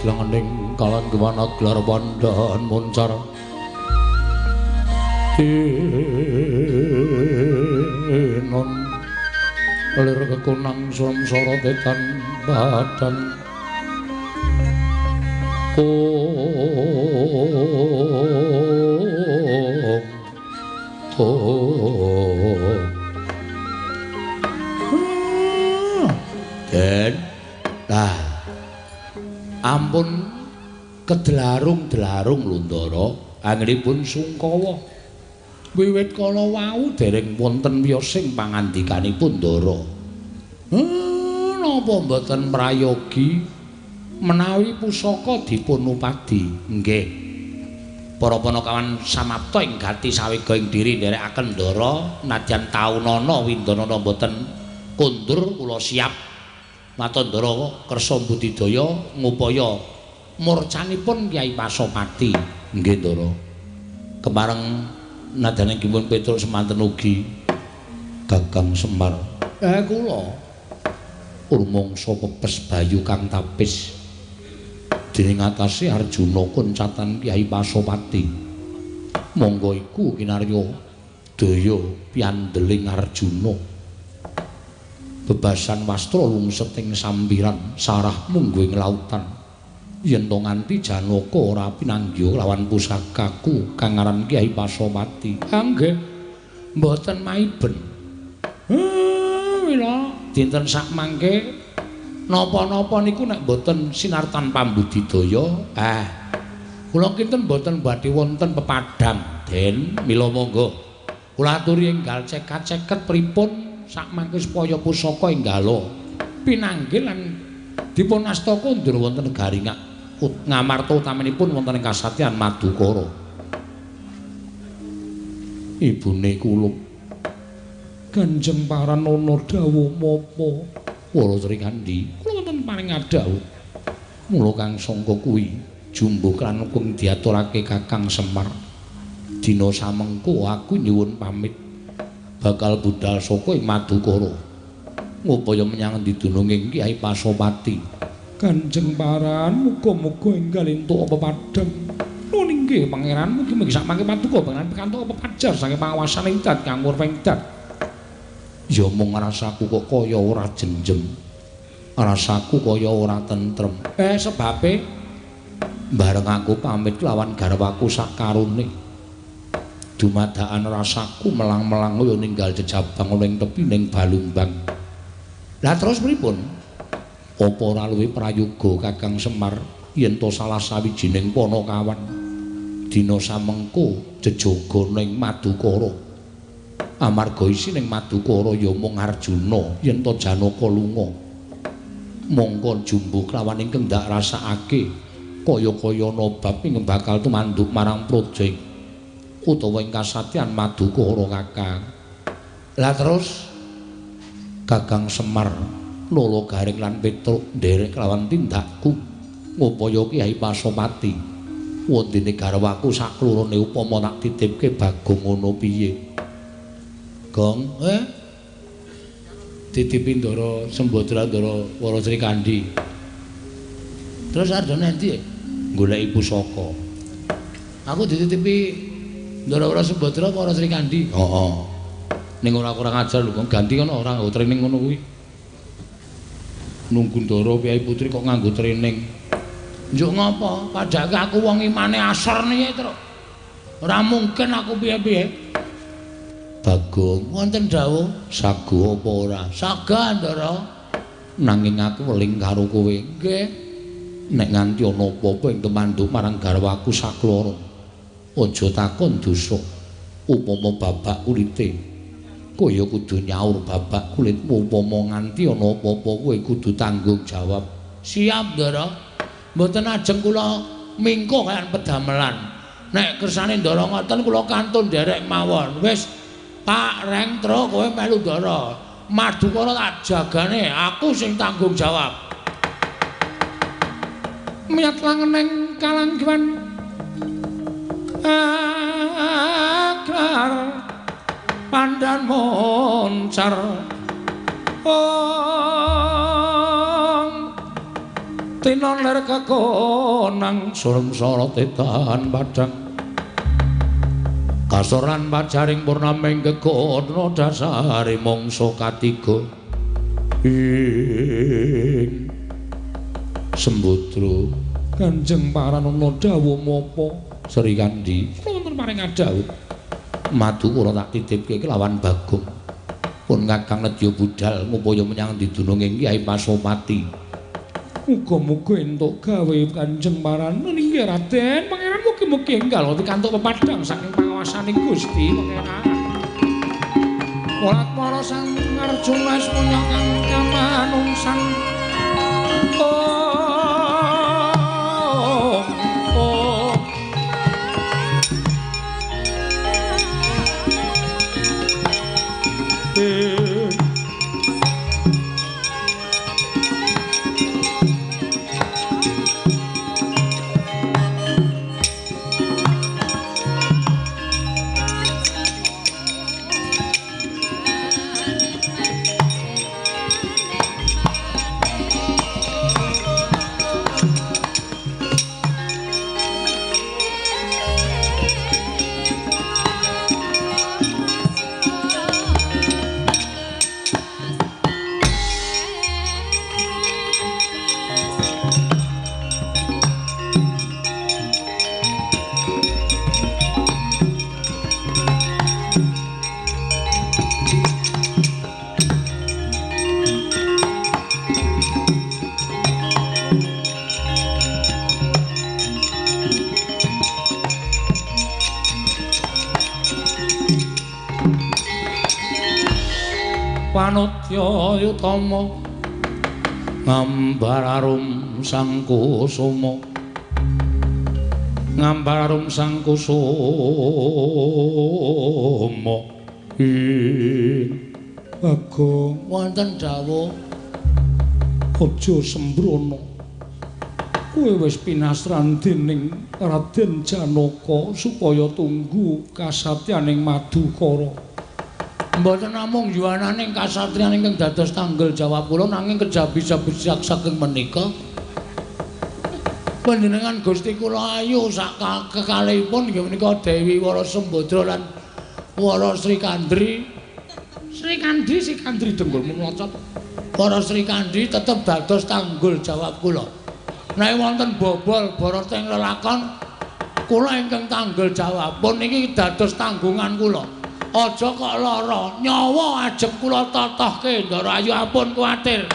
Langening kalanggewan aglar pandan moncar tinon lir kekunang samsara tetan badan kong Den lah ampun kedlarung-dlarung lho Ndara anggenipun sungkawa wiwit kala wau dereng wonten wiyosing pangandikanipun Ndara. Napa mboten prayogi menawi pusaka dipun upadi? Nggih. Para panakawan samapta ing gati sawega ing diri nderekaken Ndara nadyan taunana windanana mboten kondur kula siap. Matur Ndara kersa budidaya ngupaya murcanipun Kyai Pasopati. Nggih Ndara. Kemareng nadyan inggih Petruk semanten ugi Gagang Semar. Kula rumangsa pepes bayu kang tapis dening atase Arjuna koncatan Kyai Pasopati. Monggo iku kinarya daya piandeling Arjuna. Bebasan wastra lungset ing sampiran sarah mungguh ing lautan. Yen to nganti Janaka ora pinanggih lawan pusakaku kang aran Kyai Pasopati. Nggih. Mboten maiben. Mila dinten sakmangke napa-napa niku nek mboten sinartan pambudidaya, kula kinten mboten badhe wonten pepadang, Den. Mila monggo kula aturi enggal cekat-ceket pripun sakmangke supaya pusaka enggala pinanggih lan dipun asta kondur wonten negari Ngamarta utaminipun wonten ing kasatyan Madukara. Ibune kula Kanjeng Paranana dawuh mapa? Wara Srikandhi, kula wonten paring dawuh. Mula kang sangka kuwi jumbuh lan kung diaturake Kakang Semar. Dina samengko aku nyuwun pamit bakal budal saka ing Madukara. Ngupaya menyang endi dununging Kyai Pasopati. Kanjeng Paran muga-muga enggal entuk pepadhang. Nuwun inggih pangeran, mugi-mugi sakmangke paduka pangeran pikantuk pepajar saking panguwasaning dat kang murwing dat. Ya mung rasaku kok kaya ora jenjem. Rasaku kaya ora tentrem. Sebabe bareng aku pamit lawan garwaku sakarone. Dumadakan rasaku melang-melang kaya ninggal jejabang ning tepi ning Balumbang. Lah terus pripun? Apa ora luwih prayoga Kakang Semar yen to salah sawijining panakawan dina samengko jejaga ning Madukara. Amarga isi ning Madukara ya mung Arjuna yen to Janaka lunga. Mongko jumbuh kelawan ingkang ndak rasakake kaya-kaya ana bab ing bakal tumanduk marang praja utawa ing kasatyan Madukara Kakang. Lah terus Kakang Semar Lolo Garing lan Petruk nderek kelawan tindakku ngupaya Kyai Pasopati. Wondene garwaku saklorone upama tak titipke Bagong ngono piye? Gong, titipi Ndara Sembadra Ndara Wara Srikandhi. Terus Arjuna endi? Goleki pusaka. Aku dititipi Ndara Wara Sembadra Wara Srikandhi. Heeh. Ning ora kurang ajar lho, Gong, ganti kono ora nganggo training ngono kuwi. Nunggu Ndara Kyai Putri kok nganggo training. Njuk ngopo? Padake aku wong imane asor niye, Truk. Ora mungkin aku piye-piye. Bagong, wonten dawuh sago apa ora? Saga, Ndara. Nanging aku weling karo kowe. Nggih. Nek nganti ana apa-apa ing temanduk marang garwaku sakloro, aja takon dosa. Upama babak kulite, kowe ya kudu nyaur babak kulitmu. Upama nganti ana apa-apa kowe kudu tanggung jawab. Siap, Ndara. Mboten ajeng kula mingko kaliyan pedamelan. Nek kersane Ndara ngoten kula kantun nderek mawon. Wis Pak Reng Tru kowe melu Ndara. Madukara tak jagane, aku sing tanggung jawab. Miyat langeneng kalangguan aglar pandan moncar ong Tinon lir kekonang surem sorote tahan padhang. Kasoran pajaring purnaming gegono dasare mangsa katiga. Ing Sembadra Kanjeng Paranana dawuh mapa Srikandhi wonten paring adhawuh. Madu kula tak titipke kelawan Bagong. Pun Kakang nedya budal ngupaya menyang didununging Kyai Pasopati. Muga-muga entuk gawe Kanjeng Paranana inggih Raden Pangeran mugi-mugi enggal pikantuk pepadhang saking pangawasaning Gusti Pangeran. Olat para sang Arjuna semuanya kang kamanungsan. Oh, oh. Panutya Utama ngambar arum sang kusuma ngambar arum sang kusuma ing Bagong wonten dawuh aja sembrono kowe wis pinasran dening Raden Janaka supaya tunggu kasatyaning Madukara. Mboten namung yuwananing kasatriyan ingkang dados tanggel jawab kula nanging kejabi sabejak saking menika panjenengan Gusti kula ayu sak kekalihipun inggih menika Dewi Wara Sembadra lan Wara Srikandri. Srikandri Srikandri dengkulmu mlocot. Wara Srikandri tetep dados tanggul jawab kula. Nek wonten bobol Bharata ing lelakon kula ingkang tanggul jawab pun niki dados tanggungan kula. Aja kok lara, nyawa ajeng kula totohke, Ndara Ayu ampun kuwatir.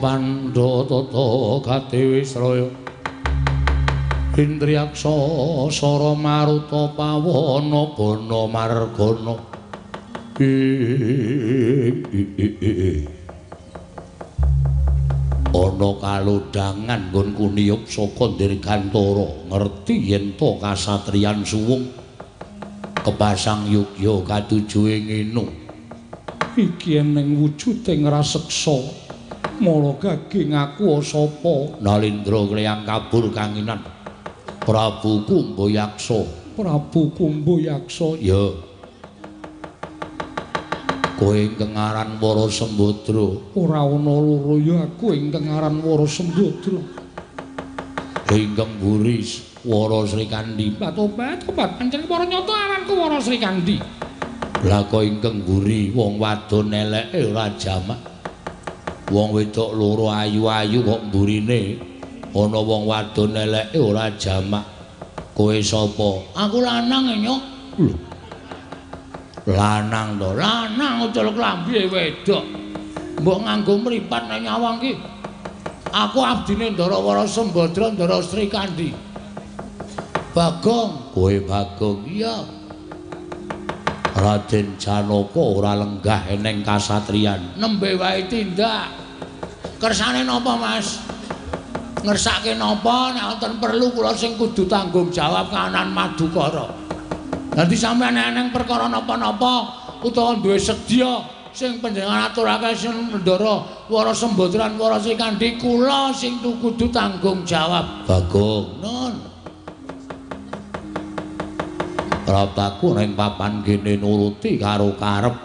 Pandha tata kadewi sraya Indriyaksa sara maruta pawana bana margana ana kalodhangan nggon kuniyup saka Dirgantara ngerti yen to kasatriyan suwung kepasang yugya katuju ing inu iki eneng wujuding raseksa mala gage ngaku sapa Nalindra kleyang kabur kanginan Prabu Kumbayaksa. Prabu Kumbayaksa ya kowe ingkang aran Wara Sembadra ora ana loro ya aku ingkang aran Wara Sembadra ingkang mburi Wara Srikandhi. Tobat tobat pancen para nyata aranku Wara Srikandhi. Lah kok ingkang mburi wong wadon eleke ora jamak. Wong wedok loro ayu-ayu kok mburine ana wong wadon eleke ora jamak. Kowe sapa? Aku lanang e, Nyok. Lho. Lanang to. Lanang ucul klambi wedok. Mbok nganggo mripat nang nyawang ki. Aku abdine Ndara Wara Sembadra Ndara Srikandhi. Bagong, kowe Bagong. Iya. Raden Janaka ora lenggah eneng kasatriyan. Nembe wae tindak. Kersane napa, Mas? Ngersake napa nek wonten perlu kula sing kudu tanggung jawab kahanan Madukara. Dadi sampeyan eneng perkara napa-napa utawa duwe sedya sing panjenengan aturake sing Ndara Wara Sembadra lan Wara Srikandhi kula sing kudu tanggung jawab. Bagong, nun. Prataku ning papan kene nuruti karo karep.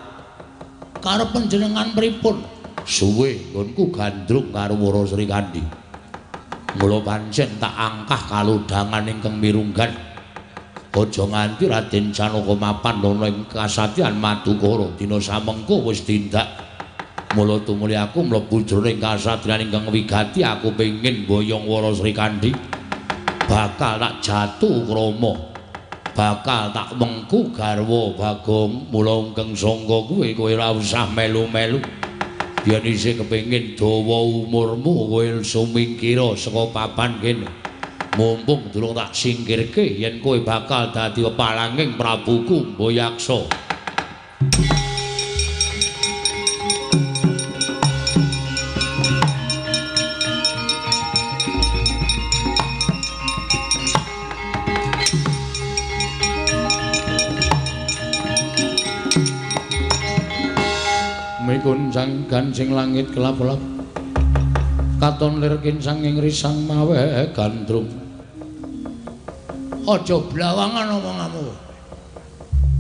Karep panjenengan pripun? Suwe nggonku gandrung karo Wara Srikandhi. Mula pancen tak angkah kalodhangan ingkang mirunggan. Aja nganti Raden Janaka mapan ana ing kasatyan Madukara dina samengko wis tindak. Mula tumuli aku mlebu jroning kasatriyan ingkang wigati, aku pengin boyong Wara Srikandhi. Bakal tak jatuh krama. Bakal tak mengku garwa Bagong. Mula ingkang sangka kuwi kowe ora usah melu-melu. Yen isih kepengin dawa umurmu kowe sumingkira saka papan kene. Mumpung durung tak singkirke yen kowe bakal dadi pepalanging Prabu Kumbayaksa. Mikuncang gancing langit kelap-kelap katon lir kincang ing risang mawe gandrung. Aja blawangan omonganmu.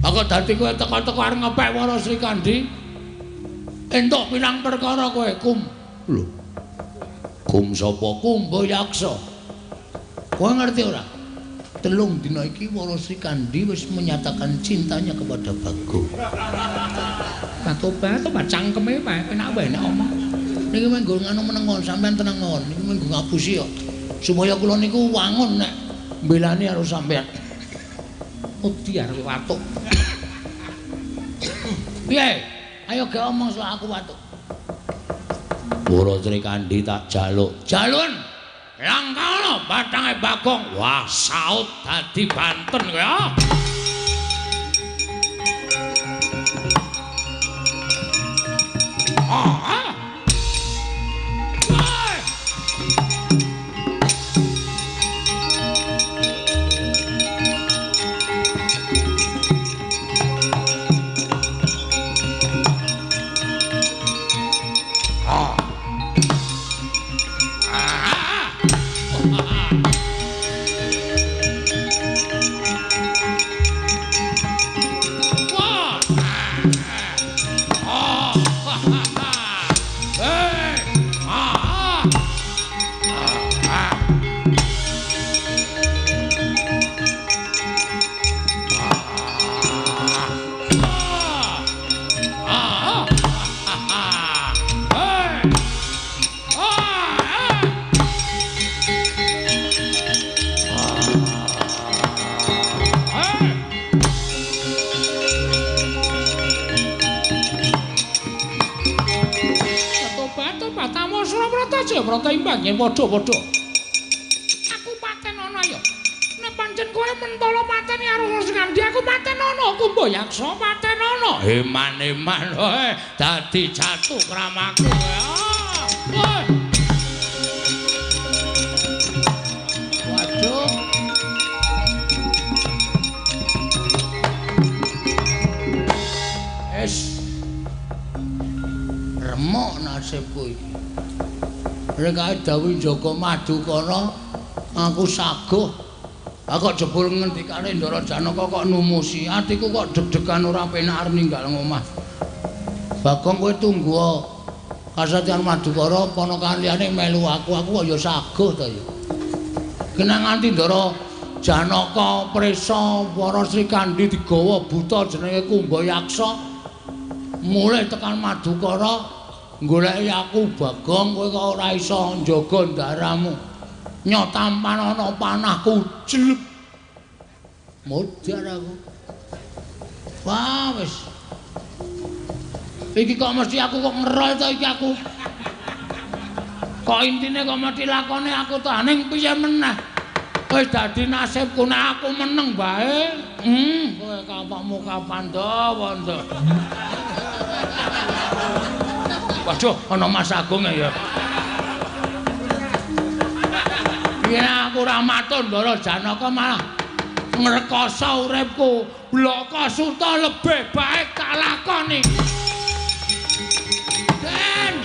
Aku dadi kowe teko-teko arep ngepek Wara Srikandhi. Entuk pirang perkara kowe, Kum. Lho. Kum sapa? Kumbayaksa. Kowe ngerti ora? 3 dina iki Wara Srikandhi wis menyatakan cintanya kepada Bagong. Patobat cangkeme wae penak wae nek omong. Niki mung nggo nganu menengon sampean tenang mawon. Niki mung nggo ngapusi kok. Supaya kula niku wangun nek mbelani karo sampean. Wedi arep watuk. Piye? Ayo gak omong soal aku watuk. Wara Srikandhi tak jaluk. Jalun. Langkana bathange Bagong. Wah, saut dadi banten kowe ah. Ah. Prata imbang yen padha-padha. Aku patenono ya. Nek pancen kowe mentala pateni karo Srikandhi, aku patenono Kumbayaksa patenono. Eman-eman wae dadi jatuh kramaku. Waduh. Es. Remuk nasibku iki. Rekae dawuh njaga Madukara aku saguh. Aku kok jebul ngendikane Ndara Janaka kok numusi. Atiku kok deg-degan ora penak arep ninggal ngomah. Bagong kowe tunggu kasatyan Madukara ponakan liyane melu aku. Aku kok ya saguh ta ya. Kena nganti Ndara Janaka prisa Wara Srikandhi digawa buta jenenge Kumbayaksa mulih tekan Madukara goleki aku Bagong kowe kok ora iso njaga ndaramu. Nyotampan ana panahku jleb. Modar aku. Wah wis. Iki kok mesti aku kok ngerol to iki aku. Kok intine kok mesti lakone aku to ning piye meneh. Wis dadi nasibku nek aku meneng bae. Kowe kapakmu kapan to, wondo. Waduh, ana Mas Agung ya. Ya aku ora matur Ndara Janaka malah ngrekoso uripku. Blaka Suta lebih baik tak lakoni. Den.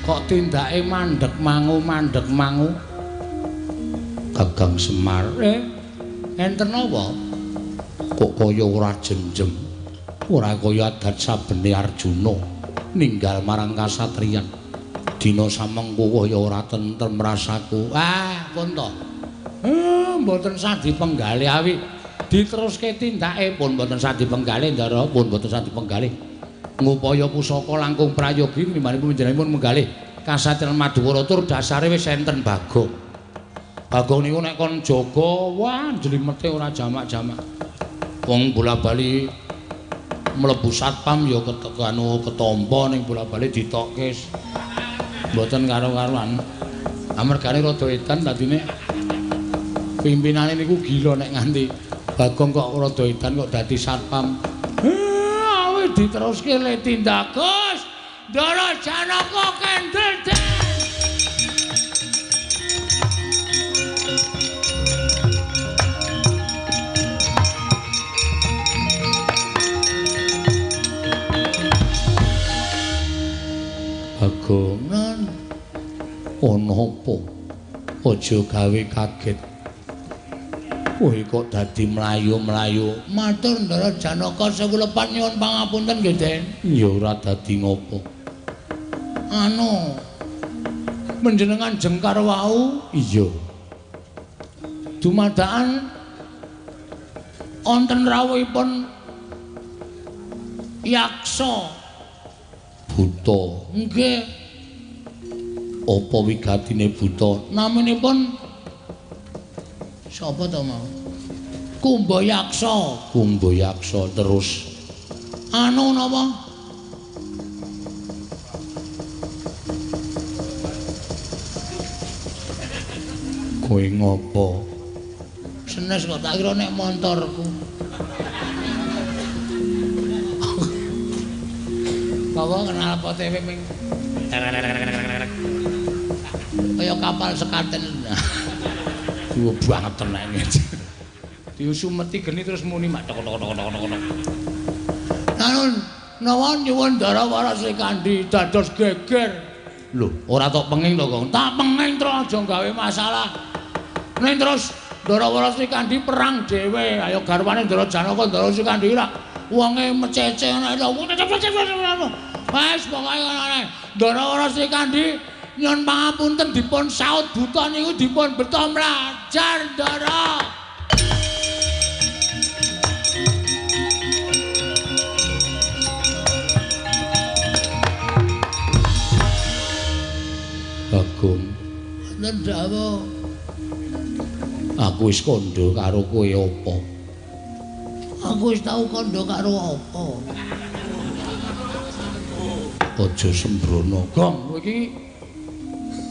Kok tindake mandheg mangu mandheg mangu? Gagang Semar, enten apa? Kok kaya ora jenjem, ora kaya adat sabene Arjuna ninggal marang kasatriyan. Dina samengko kaya ora tentrem rasaku. Ah, pun to. Mboten sah dipenggalih awi. Diteruske tindake pun mboten sah dipenggalih, Ndara, pun mboten sah dipenggalih. Ngupaya pusaka langkung prayogi tinimbangipun panjenenganipun menggalih kasatriyan Madukara tur dasare wis enten Bagong. Bagong niku nek kon jaga, wah jlimete ora jamak-jamak. Wong bola-bali mlebu satpam ya anu ketampa ning bola-bali ditokke. Mboten karo-karuan. Amergane rada edan dadine pimpinane niku gila nek nganti Bagong kok rada edan kok dadi satpam. Awi diteruske le tindak Gus. Ndara Janaka kendel den. Bagongan ana apa? Aja gawe kaget. Kowe kok dadi mlayu-mlayu. Matur Ndara Janaka sewu lepat nyuwun pangapunten nggih, Den. Ya ora dadi ngopo. Anu panjenengan jengkar wau? Iya. Dumadakan wonten rawuhipun yaksa buta. Nggih. Apa wigatine buta? Naminipun sapa to mau? Kumbayaksa. Kumbayaksa terus anu napa? Kowe ngopo? Senes kok tak kira nek montorku. Bawa kenal pote ming kaya kapal sekaten. Duwe banget tenan iki. Diusumeti geni terus muni mak tok tok tok tok tok. Nanun nawa nyuwun Ndara Wara Srikandhi dados geger. Lho, ora tok penging to, Gong. Tak penging terus aja gawe masalah. Ning terus Ndara Wara Srikandhi perang dhewe. Ayo garwane Ndara Janaka Ndara Srikandhi rak wonge mecece ngono. Wes pokoke ngono. Ndara Wara Srikandhi nyuwun pangapunten dipun saut buta niku dipun beto mlajar Ndara. Bagong, wonten dawuh. Aku wis kandha karo kowe apa? Aku wis tau kandha karo apa? Aja sembrono, Gong. Kowe iki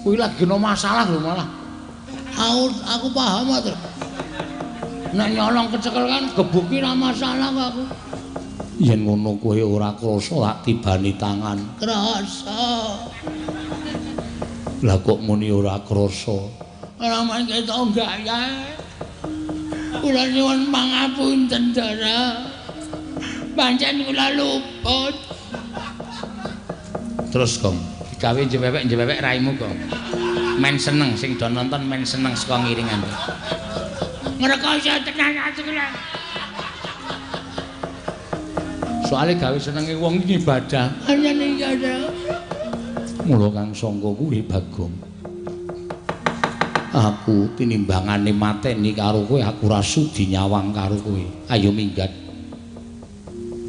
kuwi lagi ana masalah lho malah. Aku paham to. Nek nyolong kecekel kan gebuki ra masalah kok aku. Yen ngono kowe ora krasa lak tibani tangan. Krasa. Lah kok muni ora krasa? Ora mangke to gaya. Kula nyuwun pangapunten, Ndara. Pancen kula luput. Terus, Gong, digawe njewewek-njewewek raimu, Gong. Men seneng sing do nonton men seneng saka ngiringan. Ngrekoso tenan ati kula. Soale gawe senenge wong iki ibadah. Pancen iya, Ndara. Mula kang sangka kuwi Bagong. Aku tinimbangane mateni karo kowe, aku ora sudi nyawang karo kowe. Ayo minggat.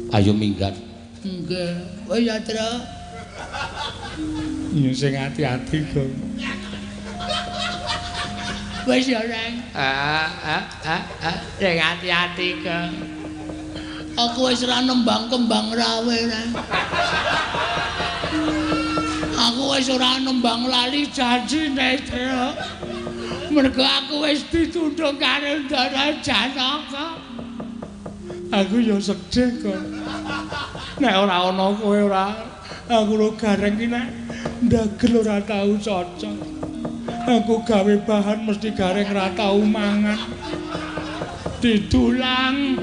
Ayo minggat. Nggih. Wis ya, Tru. Ya sing ati-ati, Gong. Wis ya, Reng. Sing ati-ati, Gong. Aku wis ora nembang kembang rawe, Reng. Aku wis ora nembang lali janjine, Tru. Mergo aku wis ditundung karo Ndara Janaka. Aku ya sedih kok. Nek ora ana kowe ora aku ro gareng ki nek ndagel ora tau cocok. Aku gawe bahan mesti gareng ora tau mangan. Didulang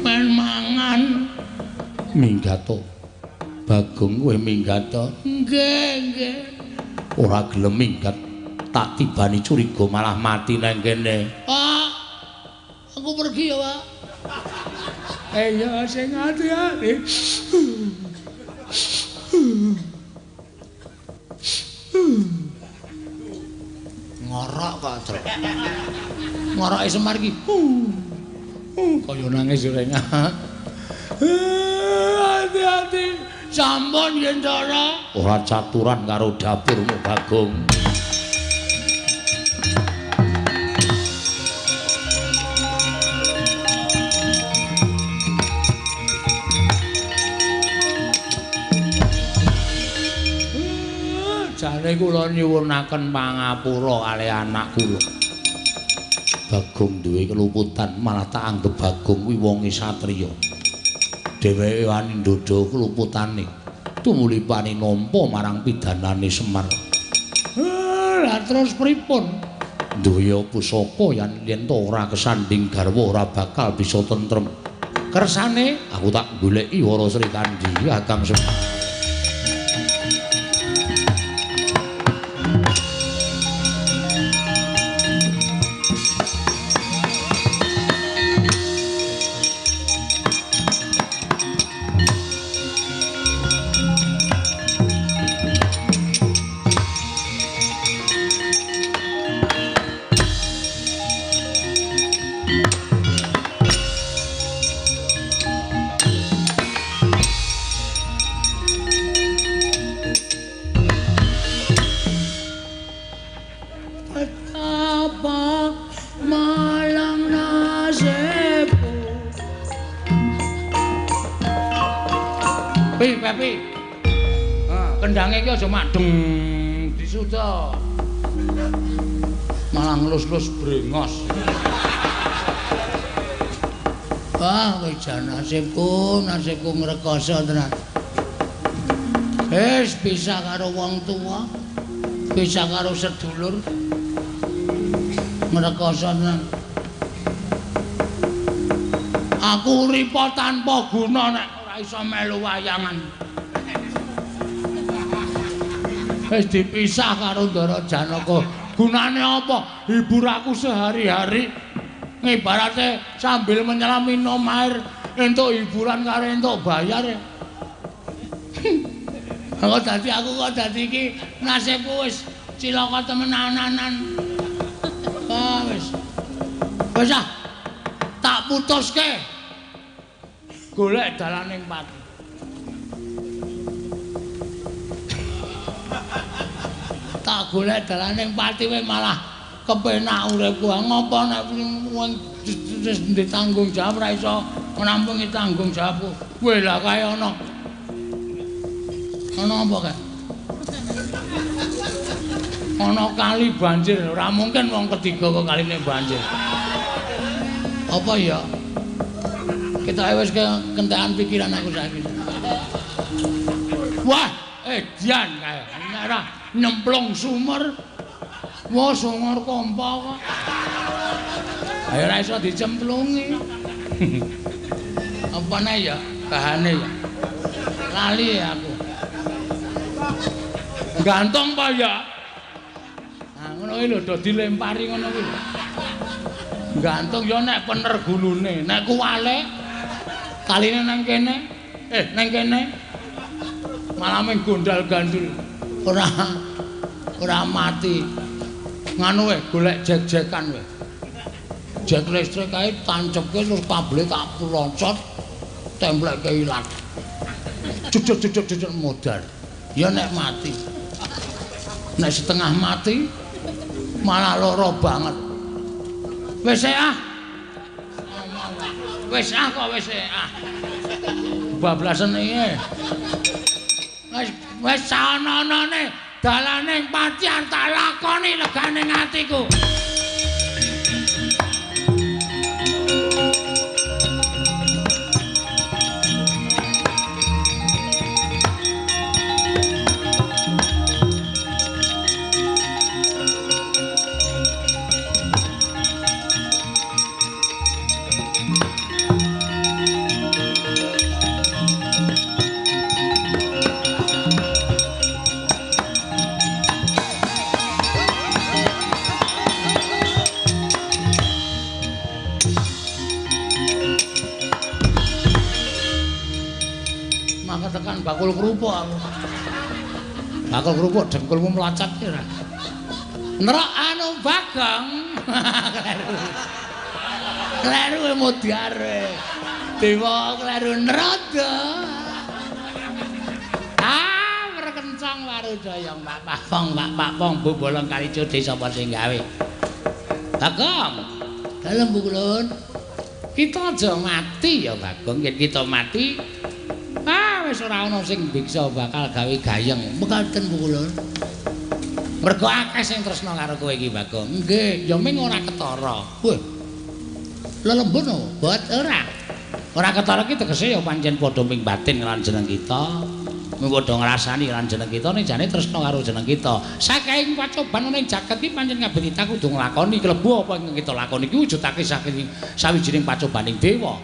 men mangan. Minggat to. Bagong kowe minggat to? Nggih, nggih. Ora gelem minggat. Tak tibani curiga malah mati nang kene. Pak, aku pergi ya, Pak. Ya sing ati-ati. Ngorok kok, Truk. Ngoroke Semar iki. Kaya nangis reng. Ati-ati. Sampun yen Ndara. Ora caturan karo dapurmu, Bagong. Jane kula nyuwunaken pangapura kalih anak kula. Bagong duwe keluputan malah tak anggep Bagong kuwi wonge satriya. Dheweke wani ndodho keluputane. Tumuli pani nampa marang pidanane Semar. Lah terus pripun? Duwe pusaka yen to ora kesanding garwa ora bakal bisa tentrem. Kersane aku tak goleki Wara Srikandhi Kakang Semar. Kendange iki aja madeng disuda. Malah ngelus-elus brengos. Wah, wis jan nasibku, nasibku ngrekoso tenan. Wis pisah karo wong tuwa, pisah karo sedulur. Ngrekoso tenan. Aku uripa tanpa guna nek ora iso melu wayangan. Wis dipisah karo Ndara Janaka. Gunane apa? Hibur aku sehari-hari. Ngibarate sambil menyelam minum air entuk hiburan karo entuk bayar. Kok dadi aku kok dadi iki nasibku wis cilaka temenanan. Ah wis. Wis ah. Tak putuske. Golek dalaning pati. Tak golek dalaning pati wae malah kepenak uripku. Ngopo nek wong wis ndek tanggung jawab ora iso ngrampungi tanggung jawabku. Kowe lah kae ana. Ana apa kae? Ana kali banjir, ora mungkin wong ketiga kok kaline banjir. Apa ya? Kita wis kentekan pikiran aku saiki. Wah, edian kae. Nek ora nyemplung sumur. Wah, sumur kompa kok. Ayo ora iso dicemplungi. Apane ya bahane ya? Lali ya aku. Gantung apa ya? Nah, ngono kuwi lho do dilempari ngono kuwi. Gantung ya nek pener gulune, nek kuwale kaline nang kene, nang kene. Malah mung gondal-gandul. Ora mati. Nganu we golek jek-jekan we. Jek listrik kae tancepke terus kabele tak loncot templekke ilat. Jujur-jujur modar. Ya nek mati. Nek setengah mati malah lara banget. Wis ah. Wis ah kok wis ah. Bablasen iki. Wis wis ana-anane dalane patian tak lakoni legane atiku. Tekan bakul kerupuk aku. Bakul kerupuk dengkulmu melacat ki ora. Nerok anu Bagong. Kleru modar. Dewa kleru nerada. Ah, merkencang Warujaya Pak Pakpong, Pak Pakpong bobolong kali desa sapa sing gawe. Bagong, dalem Bu Kulun. Kita aja mati ya Bagong, yen kita mati wis ora ana sing biksa bakal gawe gayeng. Mekaten Bu Kulun. Mergo akeh sing tresna karo kowe iki Bagong. Nggih, ya ming ora ketara. Wah. Lelembun bot ora. Ora ketara iki tegese ya pancen padha ming batin lan jeneng kita. Mung padha ngrasani lan jeneng kita ning jane tresna karo jeneng kita. Saking pacoban ning jagat iki pancen kabeh kita kudu nglakoni klebu apa ingkang kita lakoni iki wujudake saking sawijining pacobaning dewa.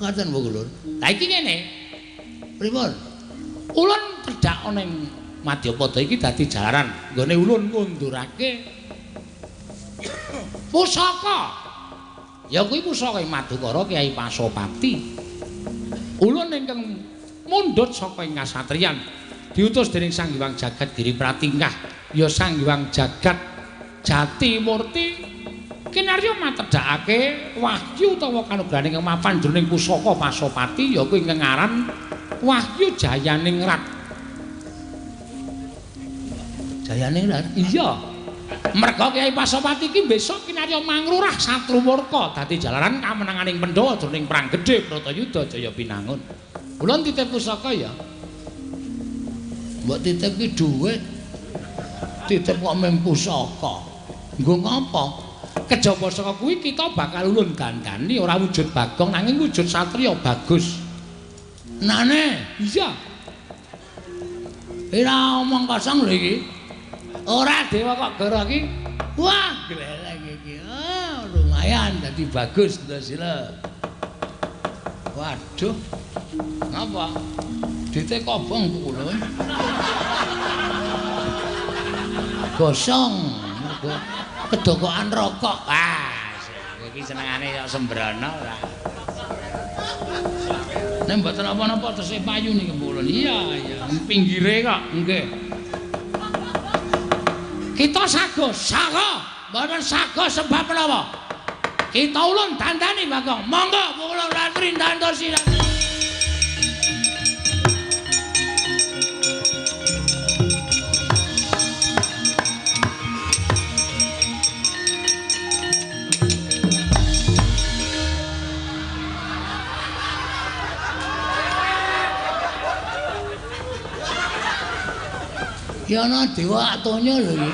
Mekaten Bu Kulun. Lah iki ngene. Pripun? Ulun tedhak ning Madyapada iki dadi jalaran nggone ulun ngundurake pusaka. Ya kuwi pusaka ing Madukara Kyai Pasopati. Ulun ingkang mundhut saka ing kasatriyan diutus dening Sang Hyang Jagat Giri Pratingkah, ya Sang Hyang Jagat Jatimurti kinarya matedhakake wahyu utawa kanugrahaning mapan jroning pusaka Pasopati ya kuwi ingkang aran Wahyu Jayaningrat. Jayaningrat? Iya. Merga Kyai Pasopati iki besok kinarya mangrurah Satrumurka dadi jalaran kamenanganing Pandhawa jroning perang gedhe Bratayuda Jaya Binangun. Ulun titip pusaka ya. Mbok titip ki dhuwit. Titip kok mung pusaka. Nggo ngapa? Kejaba saka kuwi kita bakal ulun dandani ora wujud Bagong nanging wujud satriya bagus. Nane, iya. Ora omong kosong lho iki. Ora dewa kok goro iki. Wah, gleleng iki. Oh, lumayan dadi bagus ndasila. Waduh. Ngapa? Dite kobong Bu Kulun. Gosong mergo kedokokan rokok. Ah, iki senengane kok sembrono ora. Nek mboten napa-napa tesih payu niki Bu Kulun. Iya, iya, pinggire kok. Nggih. Kita sago, sago, mboten sago sebab menapa? Kita ulun dandani Bagong. Monggo Bu Kulun ratri dandosi. Ki ana dewa atonya lho iki.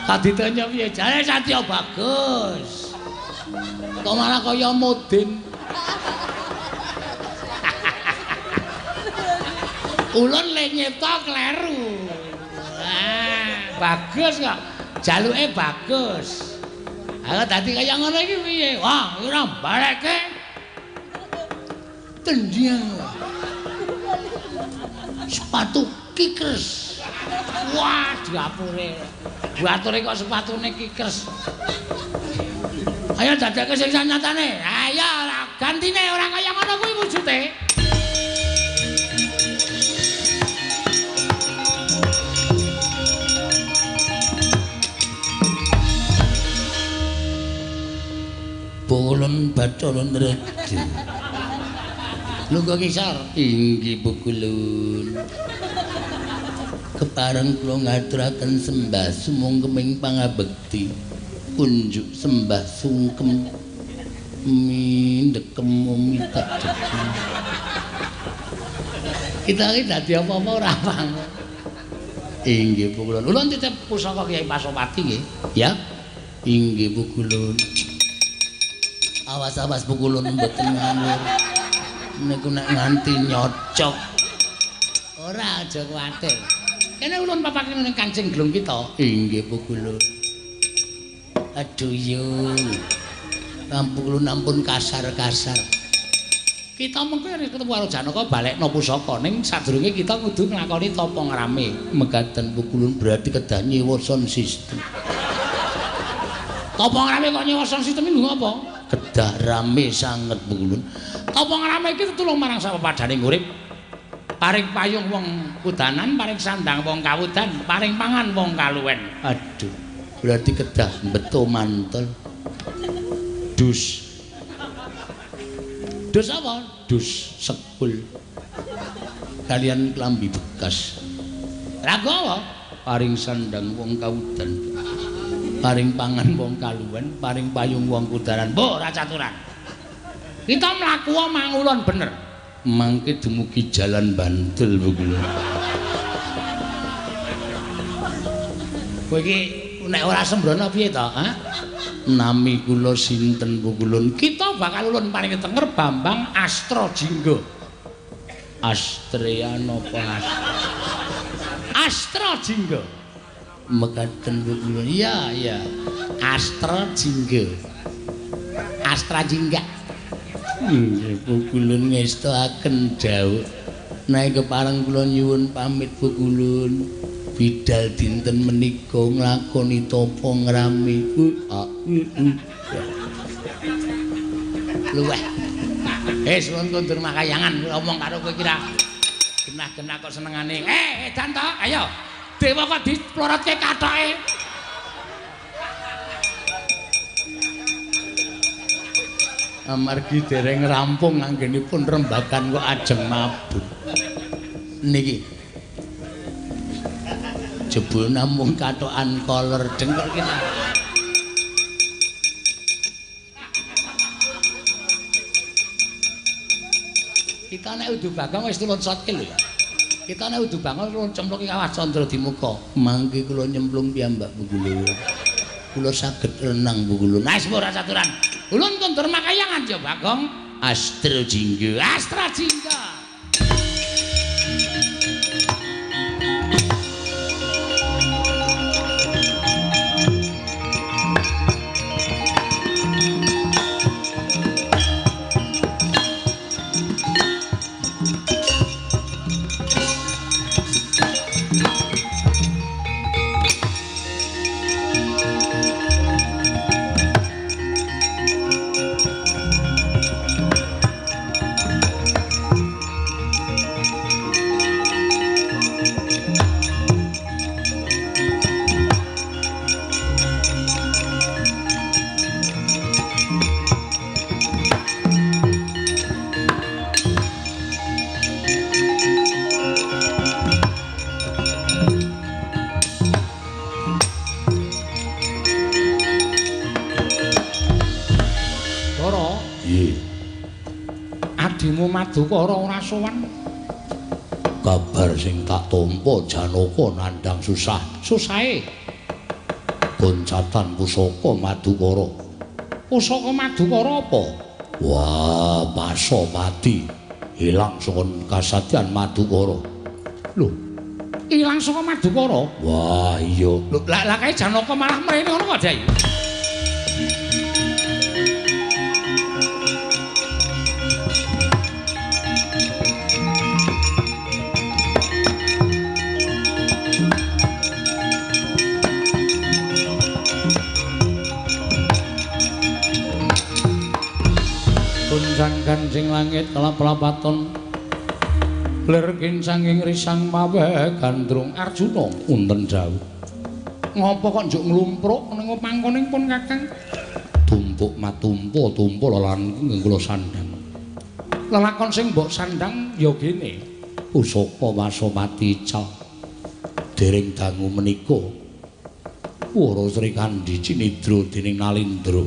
Kaditanya piye? Jare satya bagus. Kok malah kaya modin. Ulun le nyipta kleru. Ah, bagus kok. Jaluke bagus. Ha dadi kaya ngono iki piye? Wah, ora balekke. Tendang. Sepatu kikers. Wah, diapure. Diature kok sepatune kikers. Ayo dadekke sing sanyatane. Ayo gantine ora kaya ngono kuwi wujude. Ulun Bathara Nrede. Lungguh ngisor. Inggih Pukulun. Kepareng kula ngaturaken sembah sumungkeming pangabekti. Kunjuk sembah sungkem mindekem umi tak dekem. Kita iki dadi apa-apa ora panggung. Inggih Pukulun. Ulun titip pusaka Kyai Pasopati nggih. Ya. Inggih Pukulun. Awas-awas Pukulun mboten ngawur. Niku nek nganti nyocok. Ora aja kuwatir. Kene ulun papake ning kancing glung kita. Inggih Pukulun. Aduh yo. Pukulun ampun kasar-kasar. Kita mengko nek ketemu karo Janaka balekno pusaka ning sadurunge kita kudu nglakoni tapa ngrame. Mekaten Pukulun berarti kedah nyewa sound system. Tapa ngrame kok nyewa sound system iki nggo apa? Kedah rame sanget Pukulun. Tapa ngrame iki tetulung marang sapepadhaning urip. Paring payung wong kudanan, paring sandang wong kawudan, paring pangan wong kaluwen. Aduh, berarti kedah beto mantel. Dus. Dus apa? Dus sekul. Kalian klambi bekas. Lagu apa? Paring sandang wong kawudan, paring pangan wong kaluwen, paring payung wong kudanan. Mbok ora caturan. Kita mlaku mangulon bener. Mangke dumugi jalan Bantul Pukulun. Kowe iki nek ora sembrono piye to, ha? Nami kula sinten Pukulun? Kita bakal ulun paring tenger Bambang Astra Jingga. Astrea napa Astra Jingga. Mekaten Pukulun. Iya, iya. Astra Jingga. Astra Jingga. Nggih Pukulun ngestoaken dawuh. Nek kepareng kula nyuwun pamit Pukulun. Bidal dinten menika nglakoni tapa ngrame. Luweh. Suwun kondur makayangan omong karo kowe kira genah-genah kok senengane. Edan to, ayo. Dewa kok diplorotke kathoke. Amargi dereng rampung anggenipun rembagan kok ajeng mabur. Niki. Jebul namung kathokan koler dengkul kita. Kita nek udu Bagong wis turun sotkil lho ya. Kita nek udu Bagong turun cemplung kawah Candra Dimuka. Mangke kula nyemplung piyambak Pukulun. Kula saged renang Pukulun. Wis ora caturan. Ulun kondur makayangan ya Bagong. Astra Jingga. Astra Jingga. Madukara ora sowan. Kabar sing tak tampa Janaka nandhang susah. Susahe goncatan pusaka Madukara. Pusaka Madukara apa? Wah, Pasopati ilang saka kasatyan Madukara. Lho, ilang saka Madukara? Wah, iya. Lho, lah kae Janaka malah mrene ngono kok, Jai. Kuncang kancing langit kelap-lapaton lir kincang ing risang mawe gandrung Arjuna unten dawuh. Ngopo kok njuk nglumpruk ning pangkoning pun Kakang? Gubuk matumpa-tumpa lan kula sandhang. Lelakon sing mbok sandhang ya gene. Pusaka Wasomati ical. Dereng dangu menika Wara Srikandhi cinidra dening Nalindra.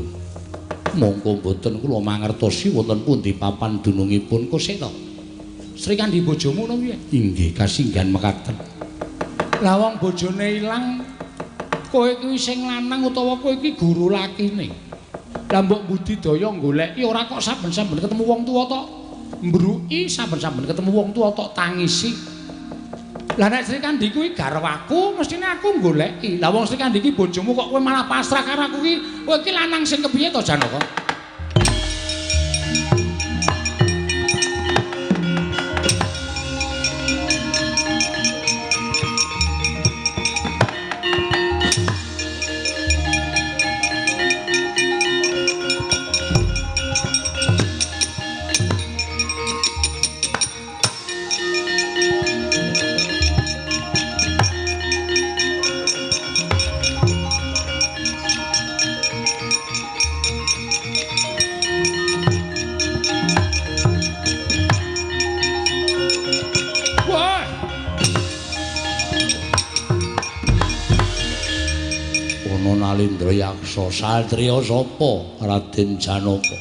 Mongko mboten kula mangertosi wonten pundi papan dunungipun Kusena. Srikandhi bojomu no piye? Inggih kasinggihan mekaten. Lah wong bojone ilang, kowe kuwi sing lanang utawa kowe iki guru lakine. Lah mbok budidaya goleki ora kok saben-saben ketemu wong tuwa tok mbruki, saben-saben ketemu wong tuwa tok tangisi. Lah nek Srikandhi kuwi garwaku, mestine aku goleki. Lah wong Srikandhi iki bojomu kok kowe malah pasrah karo aku iki. Kowe iki lanang sing kepiye to, Janaka? Nalindra Yaksa satriya sapa Raden Janaka?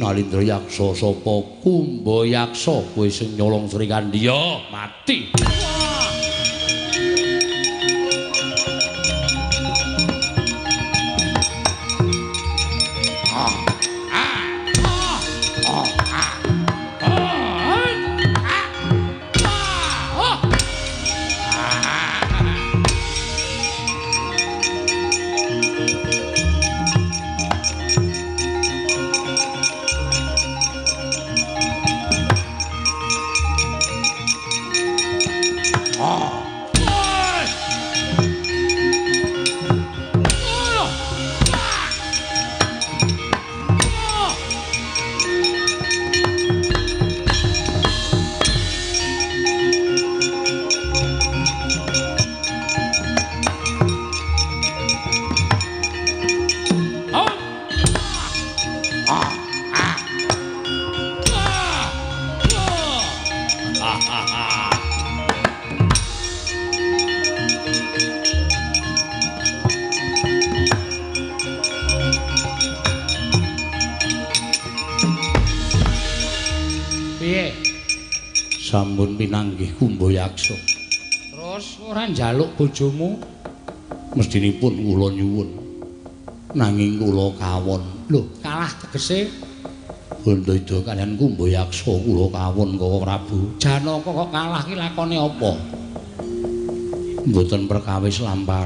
Nalindra Yaksa sapa Kumba Yaksa? Kowe sing nyolong Srikandhi ya mati. Sampun pinanggih Kumba Yaksa. Terus ora njaluk bojomu? Mestinipun kula nyuwun. Nanging kula kawon. Lho, kalah tegese Bandayuda kaliyan Kumba Yaksa kula kawon Kaka Prabu. Janaka kok kalah ki lakone apa? Mboten perkawis lampar.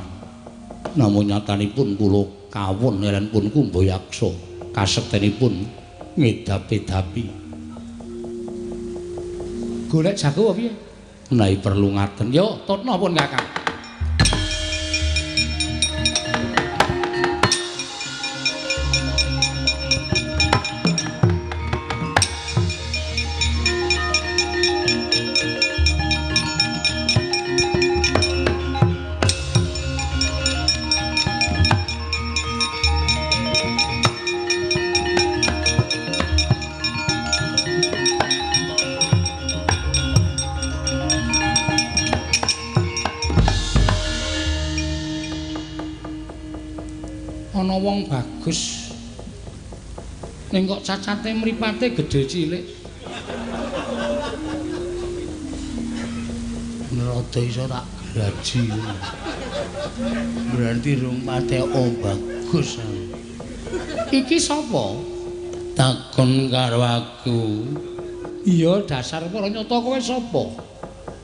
Namung nyatanipun kula kawon kaliyan pun Kumba Yaksa kasektenipun ngedap-edapi. Golek jago apa piye? Menawi perlu ngaten. Yo, tutno pun Kakang. Ana wong bagus ning kok cacate mripate gedhe cilik. Rada iso tak graji. Berarti rung pate bagus. Iki sapa? Takon karo aku. Iya, dasar para nyata kowe sapa?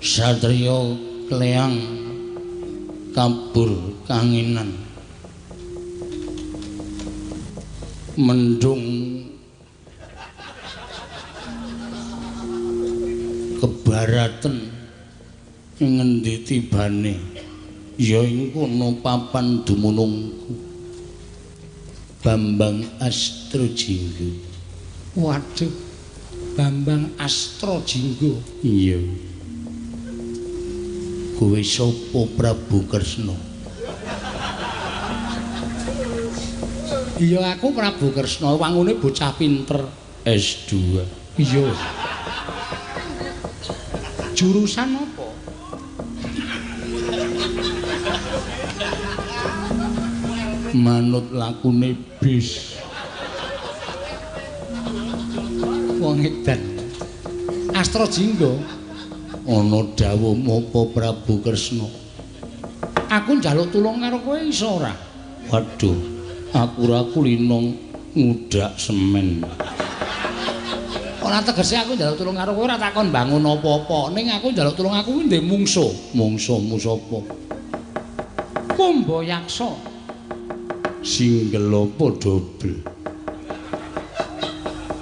Satriya Kleang kabur kanginan. Mendung kebaratan ing ngendi tibane ya ing kono papan dumunungku Bambang Astrajingga. Waduh, Bambang Astrajingga. Iya. Kowe sapa Prabu Kresna? Iya aku Prabu Kresna, wangune bocah pinter S2. Iya. Jurusan apa? Manut lakune bis. Wong edan. Astra Jingga. Ana dawuh apa Prabu Kresna? Aku njaluk tulung karo kowe iso ora? Waduh, aku ora kulino ngudak semen. Ora tegese aku njaluk tulung karo kowe ora takon bangun apa-apa, ning aku njaluk tulung aku kuwi ndek mungsuh. Mungsuhmu sapa? Kumbayaksa. Singgel apa dobel?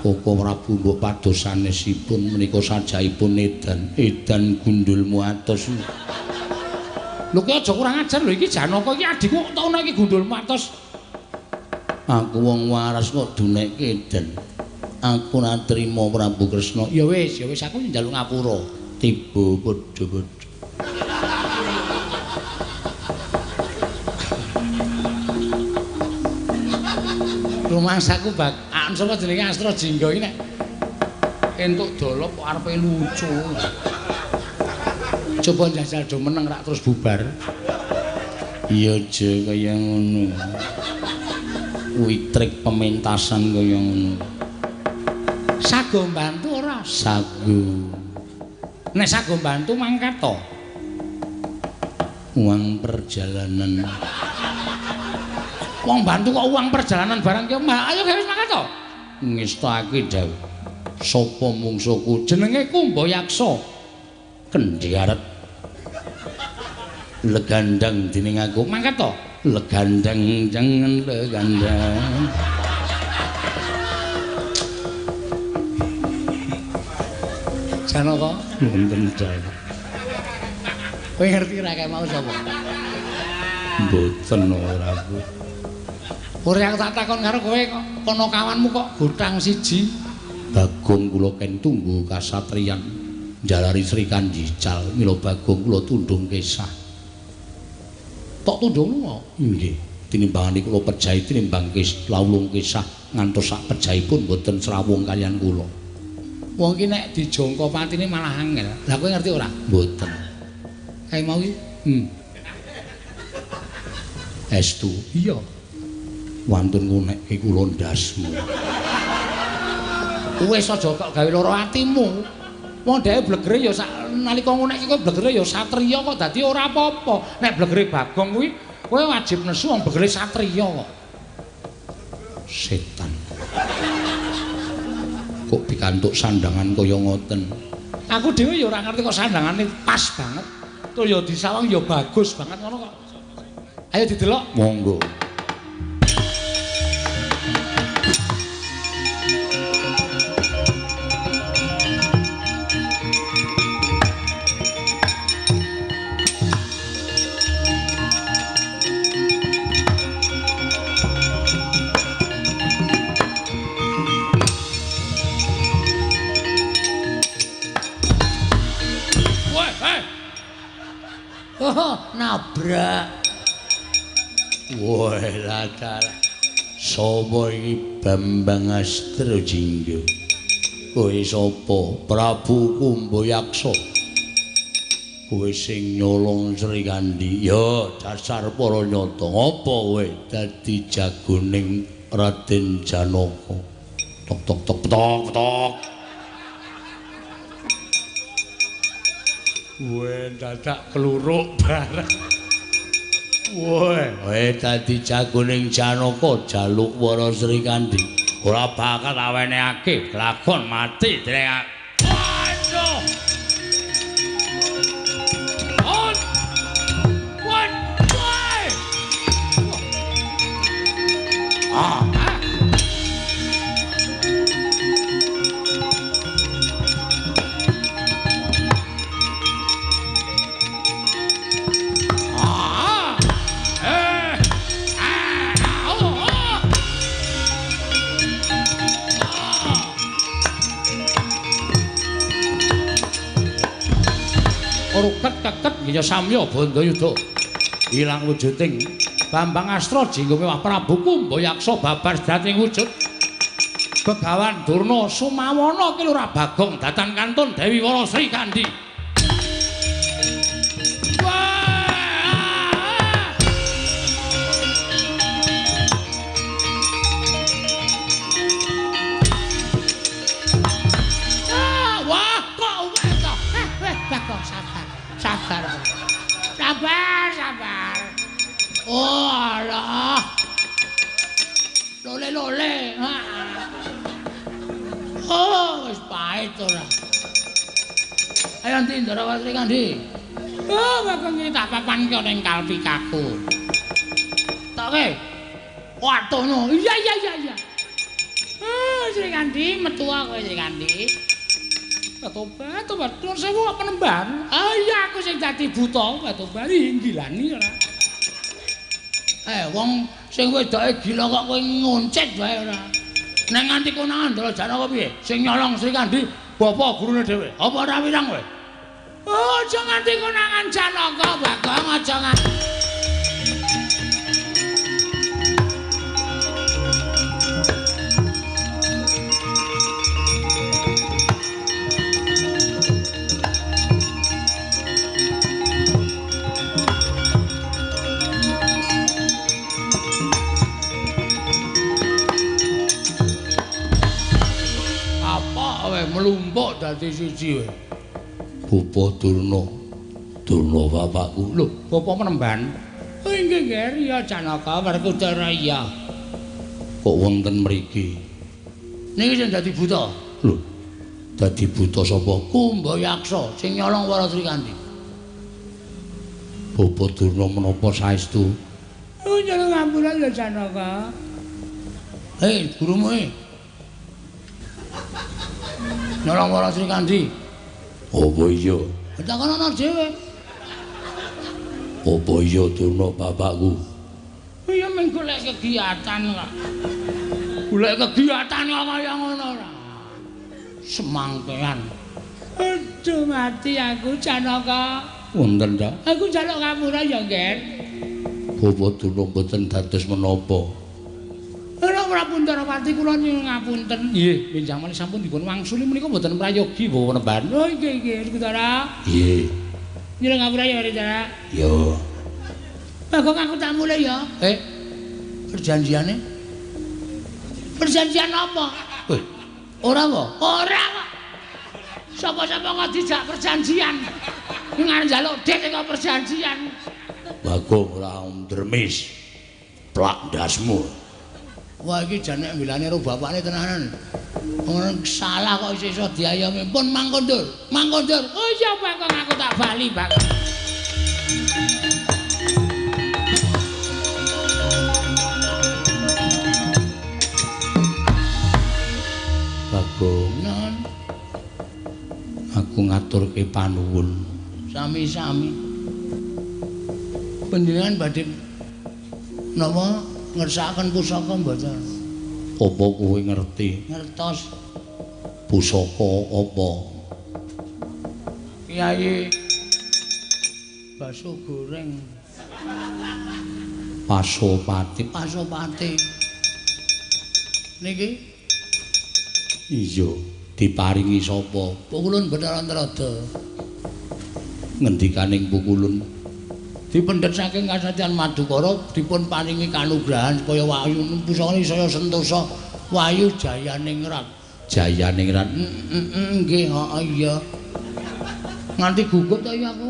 Koko Prabu mbok pados sanesipun menika sajaipun edan, edan gundulmu atos. Lho kowe aja kurang ajar lho, iki Janaka iki adikku kok tau iki gundulmu atos. Aku wong waras kok dunekke edan. Aku ora trima Prabu Kresna. Ya wis aku njaluk ngapura. Tiba padha-padha. Rumangsaku bak sapa jenenge Astra Jingga iki nek entuk dolop kok arepe lucu. Coba njajal do meneng rak terus bubar. Iya aja kaya ngono. Kuwi trik pementasan kaya ngono. Sago mbantu ora? Sago. Nek sago mbantu mangkat to. Uang perjalanan. Wong bantu kok uang perjalanan barang ki, ayo wis mangkat to. Ngestake dawuh. Sapa mungsuhku? Jenenge Kumbayaksa. Kendhiaret. Legandang dening aku. Mangkat to. Legandang jangan legandang. Janaka, wonten dawuh. Kowe ngerti ra kae mau sapa? Mboten ora aku. Ora aku tak takon karo kowe kok kono kawanmu kok gotang siji. Bagong kula ken tunggu kasatriyan njalari Sri Kandi cal mila Bagong kula tundhung kesah. Tok tundhung lunga? Nggih, tinimbangane kula pejahi tinimbang lawung kesah ngantos sak pejahipun mboten srawung kaliyan kula. Wong iki nek dijangka patine malah angel. Lah kowe ngerti ora? Mboten. Kae mau iki? Estu. Iya. Wantun ngunekke kula ndasmu. Wis aja kok gawe lara atimu. Wong dheke blegere ya sak nalika ngunekke kowe blegere ya satriya kok dadi ora apa-apa. Nek blegere Bagong kuwi kowe wajib nesu wong blegere satriya kok. Setan. Kok pikantuk sandangan kaya ngoten. Aku dhewe ya ora ngerti kok sandangane pas banget. Tur ya disawang ya bagus banget ngono kok. Ayo didelok. Monggo. Oh, nabrak. Woi, latar. Sapa iki Bambang Astra Jingga? Kowe sapa? Prabu Kumbayaksa. Kowe sing nyolong Sri Kandi. Ya, dasar para nyata. Ngapa kowe dadi jagoning Raden Janaka? Tok tok tok tok tok. Weh, dadak kluruk bareng. Weh, kowe dadi jagoning Janaka jaluk wara Sri Kandi. Ora bakal awenehake lakon mati dening. Waduh. On. Wan. Woi. Ah. Ruket keket ya samya bandayuda ilang wujuding Bambang Astra Jinggo Mewah Prabu Kumbayaksa babar sejati wujud. Begawan Durna Sumawana ki Lurah Bagong datan kantun Dewi Wara Sri Kandi. Wah, kok wes to. Bagong sabar. Sabar. Sabar, sabar. Oh, alah. Lole-lole. Oh, wis pahit ora. Ayo ndi Ndara Sri Kandi. Oh, Bagong iki tak papanke ning kalpikaku. Toke. Watono. Iya iya iya iya. Oh, Sri Kandi metu kowe Sri Kandi. Tobat, tobat. Nuwun sewu kok penemban. Ah iya aku sing dadi buta, tobat inggilani ora. Wong sing wedoke gila kok kowe ngoncet wae ora. Nek nganti konangan Ndara Janaka piye? Sing nyolong Sri Kandi bapa gurune dhewe. Apa ora wirang kowe? Oh, aja nganti konangan Janaka, Bagong, aja nganti. Melumpuk dadi siji wae. Bapa Durna, Durna bapakku. Lho, bapa penemban. Oh inggih nggih, ya Janaka Werkudara iya. Kok wonten mriki? Niki sing dadi buta. Lho, dadi buta sapa? Kumbayaksa sing nyolong Wara Sri Kandi. Bapa Durna menapa saestu? Oh nyolong ngampura ya Janaka. Hei, gurumu e. Nyolong Wara Sri Kandi. Apa iya? Takonono dhewe. Apa iya Durna bapakku? Iya mung golek kegiatan kok. Golek kegiatan kok kaya ngono ora. Semangkean. Aduh mati aku Janaka. Wonten ta? Aku njaluk ngapura ya, Ngger. Bapa Durna mboten dados menapa? Ora Prabu Ndarawati kula nyuwun ngapunten. Nggih, benjang malih sampun dipun wangsuli menika mboten prayogi Bapak Penemban. Oh nggih nggih, Kutara. Nggih. Nyuwun ngapura ya Kutara. Yo. Bagong aku tak mulih ya. Perjanjiane? Perjanjian apa? Weh, ora apa? Ora kok. Sapa-sapa kok dijak perjanjian. Ngarep njaluk dhek kok perjanjian. Bagong ora ndremis. Plak ndasmu. Wah iki jane mbelane karo bapakne tenanan. Ngono salah kok iso diayomi. Pun mangkondur, mangkondur. Oh iya Bagong aku tak bali, Bagong. Bagong, non. Aku ngaturke panuwun. Sami-sami. Panjenengan badhe napa ngersakaken pusaka mboten? Apa kowe ngerti? Ngertos. Pusaka apa? Kiai bakso goreng. Pasopati. Pasopati. Niki? Iya, diparingi sapa? Pukulun Bathara Antarada. Ngendikaning Pukulun? Dipendhet saking kasatyan Madukara dipun paringi kanugrahan supaya wahyu pusakane saya sentosa wahyu jayaningrat. Jayaningrat. Nggih, heeh iya. Nganti gugup ta ya aku.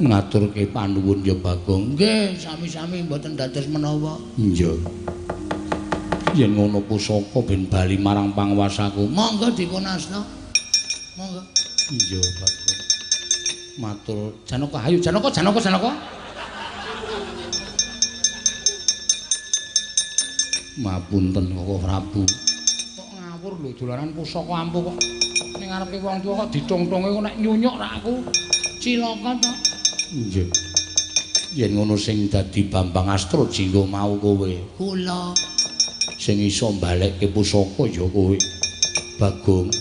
Ngaturke panuwun ya Bagong. Nggih, sami-sami mboten dados menawa. Iya. Yen ngono pusaka ben bali marang pangwasaku. Monggo dipun asta. Monggo. Iya, Bagong. Matur Janaka, ayo Janaka, Janaka, Janaka. Mapunten Koko Prabu. Kok ngawur lho dolanan pusaka ampuh kok ning ngarepe wong tuwa kok ditong-tonge kok nek nyunyuk ra aku cilaka to. Nggih. Yen ngono sing dadi Bambang Astra Jinggo mau kowe. Kula sing iso mbalekke pusaka ya kowe. Bagong.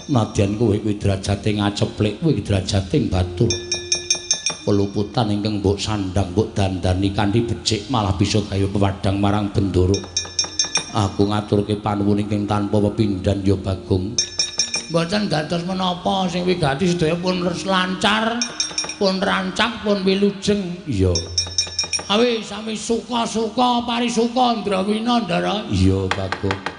Nadyan kowe kuwi derajate ngaceplik, kowe derajate batur. Peluputan ingkang mbok sandhang mbok dandani kanthi becik malah bisa gawe pepadhang marang Bendoro. Aku ngaturke panuwun ingkang tanpa pepindhan ya Bagong. Mboten dados menapa sing wigati sedaya pun lancar, pun rancak, pun wilujeng. Iya. Awi sami suka-suka parisuka Ndrawina, Ndara. Iya, Bagong.